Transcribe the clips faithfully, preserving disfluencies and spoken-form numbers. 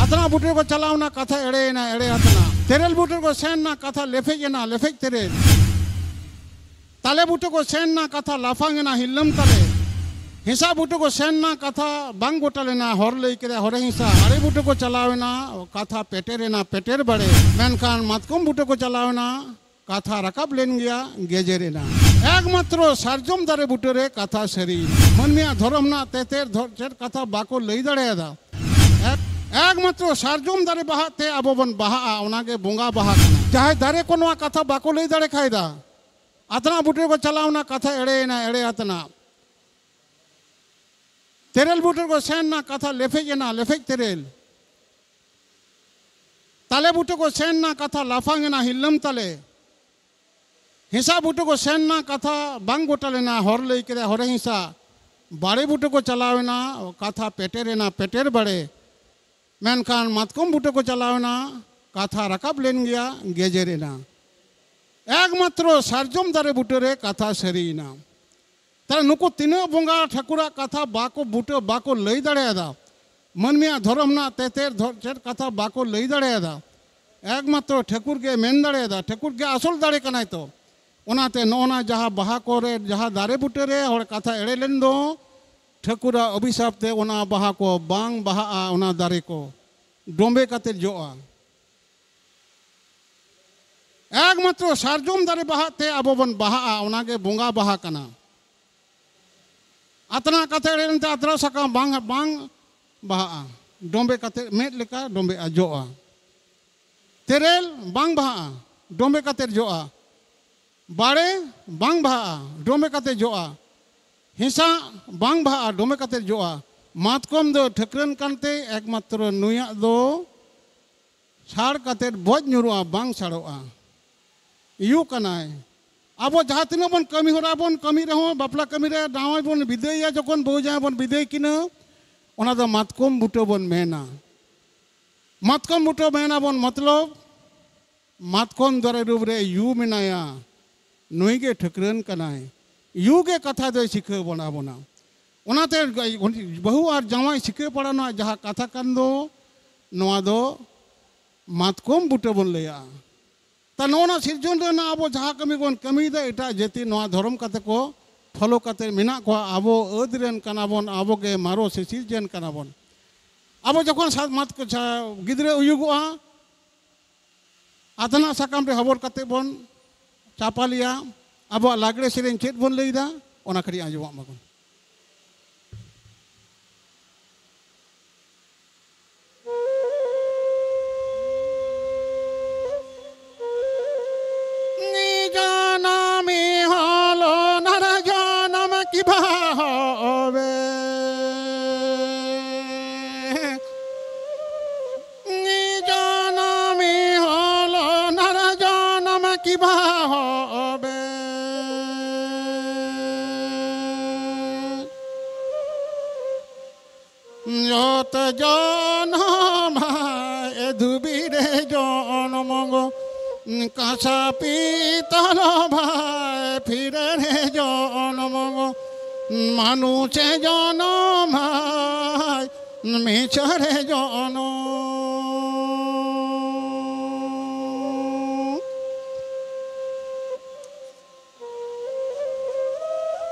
ᱟᱛᱱᱟ ᱵᱩᱴᱟᱹ ᱠᱚ ᱪᱟᱞᱟᱣ ᱮᱱᱟ, ᱠᱟᱛᱷᱟ ᱮᱲᱮᱭᱮᱱᱟ, ᱮᱲᱮ ᱟᱛᱱᱟ᱾ ᱛᱮᱨᱮᱞ ᱵᱩᱴᱟᱹ ᱠᱚ ᱥᱮᱱ ᱮᱱᱟ, ᱠᱟᱛᱷᱟ ᱞᱮᱯᱷᱮᱡ ᱮᱱᱟ, ᱞᱮᱯᱷᱮᱡ ᱛᱮᱨᱮᱞ᱾ ᱛᱟᱞᱮ ᱵᱩᱴᱟᱹ ᱠᱚ ᱥᱮᱱ ᱮᱱᱟ, ᱠᱟᱛᱷᱟ ᱞᱟᱯᱷᱟᱝ ᱮᱱᱟ, ᱦᱤᱞᱞᱟᱹᱢ ᱛᱟᱞᱮ᱾ ᱦᱮᱸᱥᱟᱜ ᱵᱩᱴᱟᱹ ᱠᱚ ᱥᱮᱱ ᱮᱱᱟ, ᱠᱟᱛᱷᱟ ᱵᱟᱝ ᱜᱚᱴᱟ ᱞᱮᱱᱟ, ᱦᱚᱨ ᱞᱟᱹᱭ ᱠᱮᱫᱟ ᱦᱚᱨᱮ ᱦᱮᱸᱥᱟᱜ᱾ ᱵᱟᱲᱮ ᱵᱩᱴᱟᱹ ᱠᱚ ᱪᱟᱞᱟᱣ ᱮᱱᱟ, ᱠᱟᱛᱷᱟ ᱯᱮᱴᱮᱨ ᱮᱱᱟ, ᱯᱮᱴᱮᱨ ᱵᱟᱲᱮ᱾ ᱢᱮᱱᱠᱷᱟᱱ ᱢᱟᱛᱠᱚᱢ ᱵᱩᱴᱟᱹ ᱠᱚ ᱪᱟᱞᱟᱣ ᱮᱱᱟ, ᱠᱟᱛᱷᱟ ᱨᱟᱠᱟᱵ ᱞᱮᱱ ᱜᱮᱭᱟ, ᱜᱮᱡᱮᱨ ᱮᱱᱟ᱾ ᱮᱠᱢᱟᱛᱨᱚ ᱥᱟᱨᱡᱚᱢ ᱫᱟᱨᱮ ᱵᱩᱴᱟᱹᱨᱮ ᱠᱟᱛᱷᱟ ᱥᱟᱹᱨᱤᱭᱮᱱᱟ᱾ ᱢᱟᱹᱱᱢᱤᱭᱟᱜ ᱫᱷᱚᱨᱚᱢ ᱨᱮᱱᱟᱜ ᱛᱮᱛᱮᱫ ᱫᱷᱚᱨ-, ᱪᱮᱫ ᱠᱟᱛᱷᱟ ᱵᱟᱠᱚ ᱞᱟᱹᱭ ᱫᱟᱲᱮᱭᱟᱫᱟ᱾ ᱮᱠ-, ᱮᱠᱢᱟᱛᱨᱚ ᱥᱟᱨᱡᱚᱢ ᱫᱟᱨᱮ ᱵᱟᱦᱟᱜ ᱛᱮ ᱟᱵᱚ ᱵᱚᱱ ᱵᱟᱦᱟᱜᱼᱟ, ᱚᱱᱟᱜᱮ ᱵᱚᱸᱜᱟ ᱵᱟᱦᱟ ᱠᱟᱱᱟ᱾ ᱡᱟᱦᱟᱸᱭ ᱫᱟᱨᱮ ᱠᱚ ᱱᱚᱣᱟ ᱠᱟᱛᱷᱟ ᱵᱟᱠᱚ ᱞᱟᱹᱭ ᱫᱟᱲᱮ ᱠᱷᱟᱭ ᱫᱟ, ᱟᱛᱱᱟ ᱵᱩᱴᱟᱹ ᱠᱚ ᱪᱟᱞᱟᱣᱱᱟ, ᱠᱟᱛᱷᱟ ᱮᱲᱮᱭᱮᱱᱟ, ᱮᱲᱮ ᱟᱛᱱᱟ᱾ ᱛᱮᱨᱮᱞ ᱵᱩᱴᱟᱹ ᱠᱚ ᱥᱮᱱ ᱮᱱᱟ, ᱠᱟᱛᱷᱟ ᱞᱮᱯᱷᱮᱡ ᱮᱱᱟ, ᱞᱮᱯᱷᱮᱡ ᱛᱮᱨᱮᱞ᱾ ᱛᱟᱞᱮ ᱵᱩᱴᱟᱹ ᱠᱚ ᱥᱮᱱ ᱮᱱᱟ, ᱠᱟᱛᱷᱟ ᱞᱟᱯᱷᱟᱝ ᱮᱱᱟ, ᱦᱤᱞᱞᱟᱹᱢ ᱛᱟᱞᱮ᱾ ᱦᱮᱸᱥᱟᱜ ᱵᱩᱴᱟᱹ ᱠᱚ ᱥᱮᱱ ᱮᱱᱟ, ᱠᱟᱛᱷᱟ ᱵᱟᱝ ᱜᱚᱴᱟ ᱞᱮᱱᱟ, ᱦᱚᱨ ᱞᱟᱹᱭ ᱠᱮᱫᱟ ᱦᱚᱨᱮ ᱦᱮᱸᱥᱟᱜ᱾ ᱵᱟᱲᱮ ᱵᱩᱴᱟᱹ ᱠᱚ ᱪᱟᱞᱟᱣ ᱮᱱᱟ, ᱠᱟᱛᱷᱟ ᱯᱮᱴᱮᱨ ᱮᱱᱟ, ᱯᱮᱴᱮᱨ ᱵᱟᱲᱮ᱾ ᱢᱮᱱᱠᱷᱟᱱ ᱢᱟᱛᱠᱚᱢ ᱵᱩᱴᱟᱹ ᱠᱚ ᱪᱟᱞᱟᱣ ᱮᱱᱟ, ᱠᱟᱛᱷᱟ ᱨᱟᱠᱟᱵ ᱞᱮᱱ ᱜᱮᱭᱟ, ᱜᱮᱡᱮᱨ ᱮᱱᱟ᱾ ᱮᱠᱢᱟᱛᱨᱚ ᱥᱟᱨᱡᱚᱢ ᱫᱟᱨᱮ ᱵᱩᱴᱟᱹᱨᱮ ᱠᱟᱛᱷᱟ ᱥᱟᱹᱨᱤᱭᱮᱱᱟ᱾ ᱛᱟᱦᱞᱮ ᱱᱩᱠᱩ ᱛᱤᱱᱟᱹᱜ ᱵᱚᱸᱜᱟ ᱴᱷᱟᱹᱠᱩᱨᱟᱜ ᱠᱟᱛᱷᱟ ᱵᱟᱠᱚ ᱵᱩᱴᱟᱹ, ᱵᱟᱠᱚ ᱞᱟᱹᱭ ᱫᱟᱲᱮᱭᱟᱫᱟ᱾ ᱢᱟᱹᱱᱢᱤᱭᱟᱜ ᱫᱷᱚᱨᱚᱢ ᱨᱮᱱᱟᱜ ᱛᱮᱛᱮᱫ ᱫᱷᱚ-, ᱪᱮᱫ ᱠᱟᱛᱷᱟ ᱵᱟᱠᱚ ᱞᱟᱹᱭ ᱫᱟᱲᱮᱭᱟᱫᱟ᱾ ᱮᱠᱢᱟᱛᱨᱚ ᱴᱷᱟᱹᱠᱩᱨ ᱜᱮ ᱢᱮᱱ ᱫᱟᱲᱮᱭᱟᱫᱟ, ᱴᱷᱟᱹᱠᱩᱨ ᱜᱮ ᱟᱥᱚᱞ ᱫᱟᱲᱮ ᱠᱟᱱᱟᱭ ᱛᱚ᱾ ᱚᱱᱟᱛᱮ ᱱᱚᱜᱼᱚ ᱱᱟ ᱡᱟᱦᱟᱸ ᱵᱟᱦᱟ ᱠᱚᱨᱮ, ᱡᱟᱦᱟᱸ ᱫᱟᱨᱮ ᱵᱩᱴᱟᱹᱨᱮ ᱦᱚᱲ ᱠᱟᱛᱷᱟ ᱮᱲᱮ ᱞᱮᱱ ᱫᱚ, ᱴᱷᱟᱹᱠᱩᱨᱟᱜ ᱚᱵᱷᱤᱥᱟᱯ ᱛᱮ ᱚᱱᱟ ᱵᱟᱦᱟ ᱠᱚ ᱵᱟᱝ ᱵᱟᱦᱟᱜᱼᱟ, ᱚᱱᱟ ᱫᱟᱨᱮ ᱠᱚ ᱰᱚᱸᱵᱮ ᱠᱟᱛᱮ ᱡᱚᱜᱼᱟ᱾ ᱮᱠᱢᱟᱛᱨᱚ ᱥᱟᱨᱡᱚᱢ ᱫᱟᱨᱮ ᱵᱟᱦᱟᱜ ᱛᱮ ᱟᱵᱚ ᱵᱚᱱ ᱵᱟᱦᱟᱜᱼᱟ, ᱚᱱᱟᱜᱮ ᱵᱚᱸᱜᱟ ᱵᱟᱦᱟ ᱠᱟᱱᱟ᱾ ᱟᱛᱱᱟ ᱠᱟᱛᱮ ᱮᱲᱮ ᱞᱮᱱᱛᱮ ᱟᱛᱱᱟ ᱥᱟᱠᱟᱢ ᱵᱟᱝ, ᱵᱟᱝ ᱵᱟᱦᱟᱜᱼᱟ, ᱰᱚᱸᱵᱮ ᱠᱟᱛᱮ ᱢᱮᱫ ᱞᱮᱠᱟ ᱰᱚᱸᱵᱮᱜᱼᱟ, ᱡᱚᱜᱼᱟ᱾ ᱛᱮᱨᱮᱞ ᱵᱟᱝ ᱵᱟᱦᱟᱜᱼᱟ, ᱰᱚᱸᱵᱮ ᱠᱟᱛᱮ ᱡᱚᱜᱼᱟ᱾ ᱵᱟᱲᱮ ᱵᱟᱝ ᱵᱟᱦᱟᱜᱼᱟ, ᱰᱚᱸᱵᱮ ᱠᱟᱛᱮ ᱡᱚᱜᱼᱟ᱾ ᱦᱮᱸᱥᱟᱜ ᱵᱟᱝ ᱵᱟᱦᱟᱜᱼᱟ, ᱰᱚᱸᱵᱮ ᱠᱟᱛᱮ ᱡᱚᱜᱼᱟ᱾ ᱢᱟᱛᱠᱚᱢ ᱫᱚ ᱴᱷᱟᱹᱠᱨᱟᱹᱱ ᱠᱟᱱᱛᱮ ᱮᱠᱢᱟᱛᱨᱚ ᱱᱩᱭᱟᱜ ᱫᱚ ᱥᱟᱲ ᱠᱟᱛᱮ ᱵᱚᱡ ᱧᱩᱨᱩᱜᱼᱟ, ᱵᱟᱝ ᱥᱟᱲᱚᱜᱼᱟ᱾ ᱭᱩ ᱠᱟᱱᱟᱭ᱾ ᱟᱵᱚ ᱡᱟᱦᱟᱸ ᱛᱤᱱᱟᱹᱜ ᱵᱚᱱ ᱠᱟᱹᱢᱤ ᱦᱚᱨᱟ ᱵᱚᱱ ᱠᱟᱹᱢᱤ ᱨᱮᱦᱚᱸ, ᱵᱟᱯᱞᱟ ᱠᱟᱹᱢᱤ ᱨᱮ ᱡᱟᱶᱟᱭ ᱵᱚᱱ ᱵᱤᱫᱟᱹᱭᱟ, ᱡᱚᱠᱷᱚᱱ ᱵᱟᱹᱦᱩ ᱡᱟᱶᱟᱭ ᱵᱚᱱ ᱵᱤᱫᱟᱹᱭ ᱠᱤᱱᱟ, ᱚᱱᱟ ᱫᱚ ᱢᱟᱛᱠᱚᱢ ᱵᱩᱴᱟᱹ ᱵᱚᱱ ᱢᱮᱱᱟ᱾ ᱢᱟᱛᱠᱚᱢ ᱵᱩᱴᱟᱹ ᱢᱮᱱᱟᱵᱚᱱ, ᱢᱚᱛᱞᱚᱵ ᱢᱟᱛᱠᱚᱢ ᱫᱟᱨᱮ ᱨᱩᱯ ᱨᱮ ᱭᱩ ᱢᱮᱱᱟᱭᱟ, ᱱᱩᱭ ᱜᱮ ᱴᱷᱟᱹᱠᱨᱟᱹᱱ ᱠᱟᱱᱟᱭ᱾ ᱭᱩ ᱜᱮ ᱠᱟᱛᱷᱟ ᱫᱚᱭ ᱥᱤᱠᱷᱟᱹᱣ ᱵᱚᱱᱟ ᱵᱚᱱᱟ᱾ ᱚᱱᱟᱛᱮ ᱵᱟᱹᱦᱩ ᱟᱨ ᱡᱟᱶᱟᱭ ᱥᱤᱠᱷᱟᱹᱣ ᱯᱟᱲᱟᱣ ᱨᱮᱱᱟᱜ ᱡᱟᱦᱟᱸ ᱠᱟᱛᱷᱟ ᱠᱟᱱ ᱫᱚ, ᱱᱚᱣᱟ ᱫᱚ ᱢᱟᱛᱠᱚᱢ ᱵᱩᱴᱟᱹ ᱵᱚᱱ ᱞᱟᱹᱭᱟ᱾ ᱛᱟ ᱱᱚᱜᱼᱚ ᱱᱟ ᱥᱤᱨᱡᱚᱱ ᱨᱮᱱᱟᱜ ᱟᱵᱚ ᱡᱟᱦᱟᱸ ᱠᱟᱹᱢᱤ ᱵᱚᱱ ᱠᱟᱹᱢᱤᱭᱮᱫᱟ, ᱮᱴᱟᱜ ᱡᱟᱹᱛᱤ ᱱᱚᱣᱟ ᱫᱷᱚᱨᱚᱢ ᱠᱟᱛᱮ ᱠᱚ ᱯᱷᱚᱞᱳ ᱠᱟᱛᱮ ᱢᱮᱱᱟᱜ ᱠᱚᱣᱟ᱾ ᱟᱵᱚ ᱟᱹᱫ ᱨᱮᱱ ᱠᱟᱱᱟ ᱵᱚᱱ, ᱟᱵᱚ ᱜᱮ ᱢᱟᱨᱳ ᱥᱤᱥᱤᱨ ᱡᱮᱱ ᱠᱟᱱᱟ ᱵᱚᱱ᱾ ᱟᱵᱚ ᱡᱚᱠᱷᱚᱱ ᱥᱟᱛ ᱢᱟᱛ ᱠᱚ ᱪᱷᱟ-, ᱜᱤᱫᱽᱨᱟᱹ ᱦᱩᱭᱩᱜᱚᱜᱼᱟ, ᱟᱛᱱᱟᱜ ᱥᱟᱠᱟᱢ ᱨᱮ ᱦᱚᱵᱚᱨ ᱠᱟᱛᱮ ᱵᱚᱱ ᱪᱟᱯᱟᱞᱮᱭᱟ᱾ ᱟᱵᱚᱣᱟᱜ ᱞᱟᱜᱽᱲᱮ ᱥᱮᱨᱮᱧ ᱪᱮᱫ ᱵᱚᱱ ᱞᱟᱹᱭᱫᱟ, ᱚᱱᱟ ᱠᱟᱹᱴᱤᱡ ᱟᱸᱡᱚᱢᱟᱜ ᱢᱟᱵᱚᱱ᱾ জনমী হলো নর জনম কিবা হবে। জনমী হলো নর জনম কিবা হবে। যত জনম হয় এ ধুবিরে জনম গো, কাঁসা পিতল ভাই ফিরে রে জনম গো, মানুষে জনম হয় মিছরে জনম।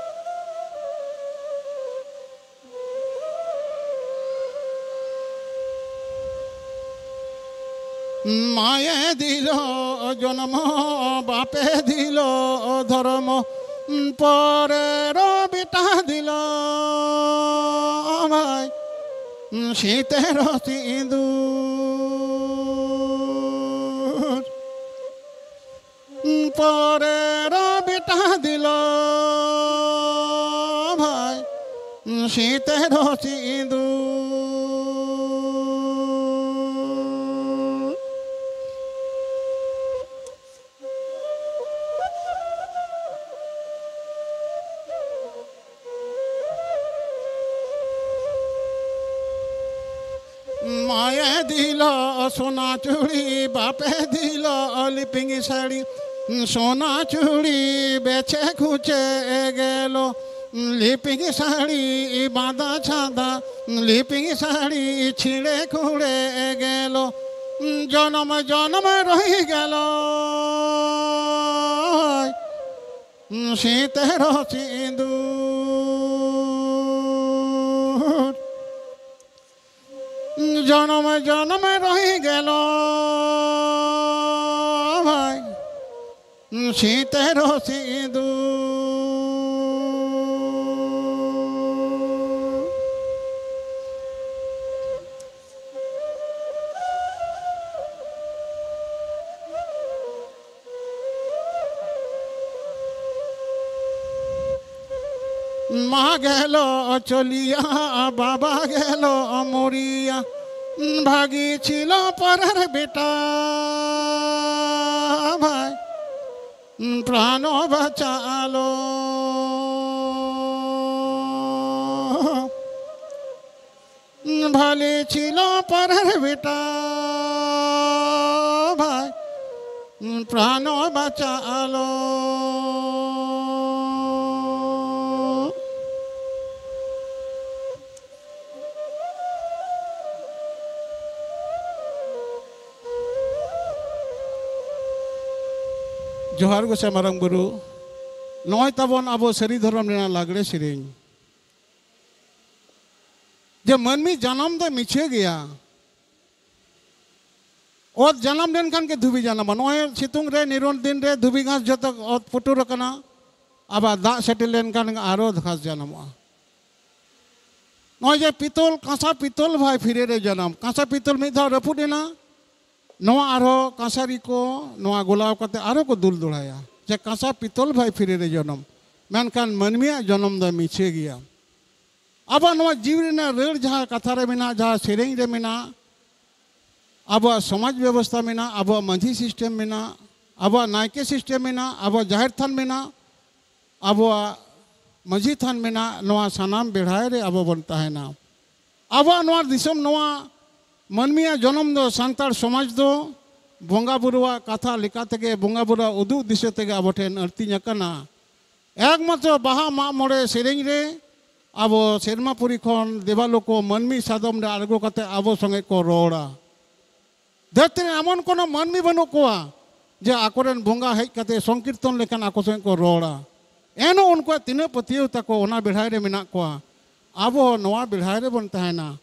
মায়ে দিল জন্ম, বাপে দিল ধর্ম, পরের বেটা দিল আমায় শীতের সিঁদুর। পরের বেটা দিল ভাই শীতের সিঁদুর। মায়ে দিল সোনা চুড়ি, বাপে দিল লিপিং শাড়ি, সোনা চুড়ি বেচে খুচে গেল, ᱞᱤᱯᱤᱝ ᱥᱟᱹᱲᱤ ᱵᱟᱸᱫᱟ ᱪᱷᱟᱸᱫᱟ, ᱞᱤᱯᱤᱝ ᱥᱟᱹᱲᱤ ᱪᱷᱤᱲᱮ ᱠᱷᱩᱲᱮ ᱜᱮᱞᱚ, ᱡᱚᱱᱚᱢ ᱡᱚᱱᱚᱢ ᱨᱚᱦᱤ ᱜᱮᱞᱚ᱾ ᱥᱤᱛᱮᱨᱚ ᱥᱤᱸᱫᱩᱨ᱾ ᱡᱚᱱᱚᱢ ᱡᱚᱱᱚᱢ ᱨᱚᱦᱤ ᱜᱮᱞᱚ ᱵᱷᱟᱭ, ᱥᱤᱛᱮᱨᱚ ᱥᱤᱸᱫᱩᱨ᱾ ᱢᱟ ᱜᱮᱞᱚ ᱪᱚᱞᱤᱭᱟ, ᱵᱟᱵᱟ ᱜᱮᱞᱚ ᱢᱚᱨᱤᱭᱟ, ᱵᱷᱟᱜᱤ ᱪᱷᱤᱞᱚ ᱯᱚᱨᱮᱨ ᱵᱮᱴᱟ ᱵᱷᱟᱭ, ᱯᱨᱟᱱᱚ ᱵᱟᱪᱟᱞᱚ᱾ ᱵᱷᱟᱞᱮ ᱪᱷᱤᱞᱚ ᱯᱚᱨᱮᱨ ᱵᱮᱴᱟ ᱵᱷᱟᱭ, ᱯᱨᱟᱱᱚ ᱵᱟᱪᱟᱞᱚ᱾ ᱡᱚᱦᱟᱨ ᱜᱚᱸᱥᱟᱭ ᱢᱟᱨᱟᱝ ᱵᱩᱨᱩ, ᱱᱚᱜᱼᱚᱭ ᱛᱟᱵᱚᱱ ᱟᱵᱚ ᱥᱟᱹᱨᱤ ᱫᱷᱚᱨᱚᱢ ᱨᱮᱱᱟᱜ ᱞᱟᱜᱽᱲᱮ ᱥᱮᱨᱮᱧ᱾ ᱡᱮ ᱢᱟᱹᱱᱢᱤ ᱡᱟᱱᱟᱢ ᱫᱚ ᱢᱤᱪᱷᱟᱹ ᱜᱮᱭᱟ᱾ ᱚᱛ ᱡᱟᱱᱟᱢ ᱞᱮᱱᱠᱷᱟᱱ ᱜᱮ ᱫᱷᱩᱵᱤ ᱡᱟᱱᱟᱢᱟ᱾ ᱱᱚᱜᱼᱚᱭ ᱥᱤᱛᱩᱝ ᱨᱮ, ᱱᱤᱨᱚᱱ ᱫᱤᱱ ᱨᱮ ᱫᱷᱩᱵᱤ ᱜᱷᱟᱥ ᱡᱚᱛᱚ ᱚᱛ ᱯᱩᱴᱩᱨ ᱟᱠᱟᱱᱟ᱾ ᱟᱵᱟᱨ ᱫᱟᱜ ᱥᱮᱴᱮᱨ ᱞᱮᱱᱠᱷᱟᱱ ᱜᱮ ᱟᱨᱚ ᱜᱷᱟᱥ ᱡᱟᱱᱟᱢᱚᱜᱼᱟ᱾ ᱱᱚᱜᱼᱚᱭ ᱡᱮ ᱯᱤᱛᱚᱞ, ᱠᱟᱸᱥᱟ ᱯᱤᱛᱚᱞ ᱵᱷᱟᱭ ᱯᱷᱤᱨᱮ ᱨᱮ ᱡᱟᱱᱟᱢ᱾ ᱠᱟᱸᱥᱟ ᱯᱤᱛᱚᱞ ᱢᱤᱫ ᱫᱷᱟᱣ ᱨᱟᱹᱯᱩᱫ ᱮᱱᱟ, ᱱᱚᱣᱟ ᱟᱨᱦᱚᱸ ᱠᱟᱸᱥᱟᱨᱤ ᱠᱚ ᱱᱚᱣᱟ ᱜᱚᱞᱟᱣ ᱠᱟᱛᱮ ᱟᱨᱦᱚᱸ ᱠᱚ ᱫᱩᱞ ᱫᱚᱦᱲᱟᱭᱟ᱾ ᱡᱮ ᱠᱟᱸᱥᱟ ᱯᱤᱛᱚᱞ ᱵᱷᱟᱭ ᱯᱷᱤᱨᱮ ᱨᱮ ᱡᱚᱱᱚᱢ, ᱢᱮᱱᱠᱷᱟᱱ ᱢᱟᱹᱱᱢᱤᱭᱟᱜ ᱡᱚᱱᱚᱢ ᱫᱚ ᱢᱤᱪᱷᱟᱹ ᱜᱮᱭᱟ᱾ ᱟᱵᱚᱣᱟᱜ ᱱᱚᱣᱟ ᱡᱤᱣᱤ ᱨᱮᱱᱟᱜ ᱨᱟᱹᱲ ᱡᱟᱦᱟᱸ ᱠᱟᱛᱷᱟ ᱨᱮ ᱢᱮᱱᱟᱜᱼᱟ, ᱡᱟᱦᱟᱸ ᱥᱮᱨᱮᱧ ᱨᱮ ᱢᱮᱱᱟᱜᱼᱟ, ᱟᱵᱚᱣᱟᱜ ᱥᱚᱢᱟᱡᱽ ᱵᱮᱵᱚᱥᱛᱷᱟ ᱢᱮᱱᱟᱜᱼᱟ, ᱟᱵᱚᱣᱟᱜ ᱢᱟᱹᱡᱷᱤ system ᱢᱮᱱᱟᱜᱼᱟ, ᱟᱵᱚᱣᱟᱜ ᱱᱟᱭᱠᱮ system ᱢᱮᱱᱟᱜᱼᱟ, ᱟᱵᱚᱣᱟᱜ ᱡᱟᱦᱮᱨ ᱛᱷᱟᱱ ᱢᱮᱱᱟᱜᱼᱟ, ᱟᱵᱚᱣᱟᱜ ᱢᱟᱹᱡᱷᱤ ᱛᱷᱟᱱ ᱢᱮᱱᱟᱜᱼᱟ, ᱱᱚᱣᱟ ᱥᱟᱱᱟᱢ ᱵᱮᱲᱦᱟᱭ ᱨᱮ ᱟᱵᱚ ᱵᱚᱱ ᱛᱟᱦᱮᱱᱟ᱾ ᱟᱵᱚᱣᱟᱜ ᱱᱚᱣᱟ ᱫᱤᱥᱚᱢ, ᱱᱚᱣᱟ ᱢᱟᱹᱱᱢᱤᱭᱟᱜ ᱡᱚᱱᱚᱢ ᱫᱚ ᱥᱟᱱᱛᱟᱲ ᱥᱚᱢᱟᱡᱽ ᱫᱚ ᱵᱚᱸᱜᱟ ᱵᱩᱨᱩᱣᱟᱜ ᱠᱟᱛᱷᱟ ᱞᱮᱠᱟ ᱛᱮᱜᱮ, ᱵᱚᱸᱜᱟ ᱵᱩᱨᱩᱣᱟᱜ ᱩᱫᱩᱜ ᱫᱤᱥᱟᱹ ᱛᱮᱜᱮ ᱟᱵᱚ ᱴᱷᱮᱱ ᱟᱹᱨᱛᱤᱧ ᱟᱠᱟᱱᱟ᱾ ᱮᱠᱢᱟᱛᱨᱚ ᱵᱟᱦᱟ ᱢᱟᱜ ᱢᱚᱬᱮ ᱥᱮᱨᱮᱧ ᱨᱮ ᱟᱵᱚ ᱥᱮᱨᱢᱟᱯᱩᱨᱤ ᱠᱷᱚᱱ ᱫᱮᱵᱟᱞᱳᱠ ᱢᱟᱹᱱᱢᱤ ᱥᱟᱫᱚᱢ ᱨᱮ ᱟᱬᱜᱚ ᱠᱟᱛᱮ ᱟᱵᱚ ᱥᱚᱸᱜᱮ ᱠᱚ ᱨᱚᱲᱟ᱾ ᱫᱷᱟᱹᱨᱛᱤ ᱨᱮ ᱮᱢᱚᱱ ᱠᱳᱱᱳ ᱢᱟᱹᱱᱢᱤ ᱵᱟᱹᱱᱩᱜ ᱠᱚᱣᱟ ᱡᱮ ᱟᱠᱚᱨᱮᱱ ᱵᱚᱸᱜᱟ ᱦᱮᱡ ᱠᱟᱛᱮ ᱥᱚᱝᱠᱤᱨᱛᱚᱱ ᱞᱮᱠᱟᱱ ᱟᱠᱚ ᱥᱚᱸᱜᱮ ᱠᱚ ᱨᱚᱲᱟ᱾ ᱮᱱᱦᱚᱸ ᱩᱱᱠᱩᱣᱟᱜ ᱛᱤᱱᱟᱹᱜ ᱯᱟᱹᱛᱭᱟᱹᱣ ᱛᱟᱠᱚ ᱚᱱᱟ ᱵᱮᱲᱦᱟᱭ ᱨᱮ ᱢᱮᱱᱟᱜ ᱠᱚᱣᱟ᱾ ᱟᱵᱚ ᱦᱚᱸ ᱱᱚᱣᱟ ᱵᱮᱲᱦᱟᱭ ᱨᱮᱵᱚᱱ ᱛᱟᱦᱮᱱᱟ᱾